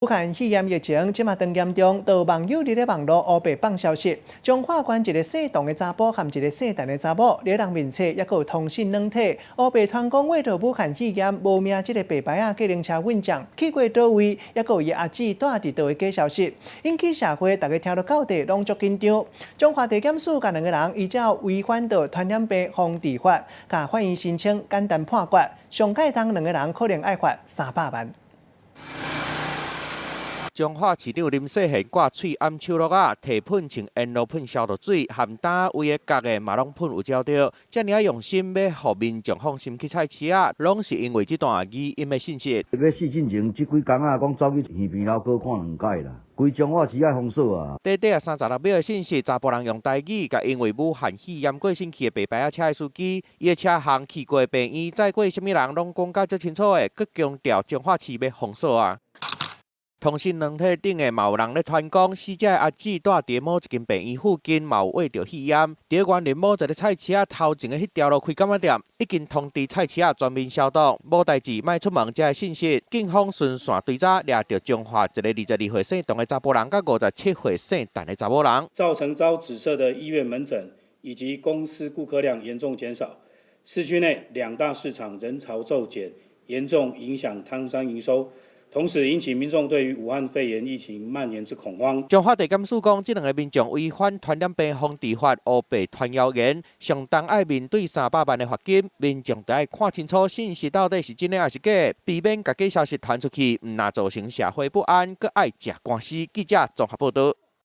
武漢肺炎疫情這馬當嚴重，就網友佇咧網路烏白放消息，彰化縣一个姓董的查埔和一个姓陳的查某，佇人面冊抑閣有通訊軟體，烏白傳講為著武漢肺炎無名這个白牌仔計程車運將去過佗位，抑閣有伊阿姊蹛佇佗位假消息，引起社會逐家聽著到底攏足緊張。彰化地檢署共兩个人依照違反著傳染病防治法，共法院申請簡單判決，上蓋重兩个人可能愛罰300萬。彰化市長林世賢掛喙罨手漉仔，提噴像煙霧噴消毒水，含單位的角的嘛攏噴有照著，遮爾仔用心欲予民眾放心去菜市仔，攏是因為這段語音的信息。欲死進前，這幾工仔講走去耳邊頭閣看兩擺啦。規彰化市愛封鎖啊！短短36秒的信息，查埔人用台語，共因為武漢肺炎過身去的白牌仔車的司機，伊的車行去過病院，載過啥物人，攏講甲足清楚的，閣強調彰化市欲封鎖啊！通訊軟體頂的嘛有人咧傳講，死者的阿姊蹛佇某一間病院附近，嘛有患著肺炎。佇員林某一个菜市仔頭前的彼條路開柑仔店，已經通知菜市仔全面消毒，無代誌莫出門，這个信息，警方循線追查，掠著彰化一个22歲姓董的查埔人，佮57歲姓陳的查某人，造成招紫色的醫院門診以及公司顧客量嚴重減少，市區內兩大市場人潮驟減，嚴重影響攤商營收。同時引起民眾對於武漢肺炎疫情蔓延之恐慌。彰化地檢署講，這兩个民眾違反傳染病防治法，烏白傳謠言，上重愛面對300萬的罰金。民眾著愛看清楚信息到底是真的抑是假，避免共假消息傳出去，毋但造成社會不安，閣愛食官司。記者綜合報導。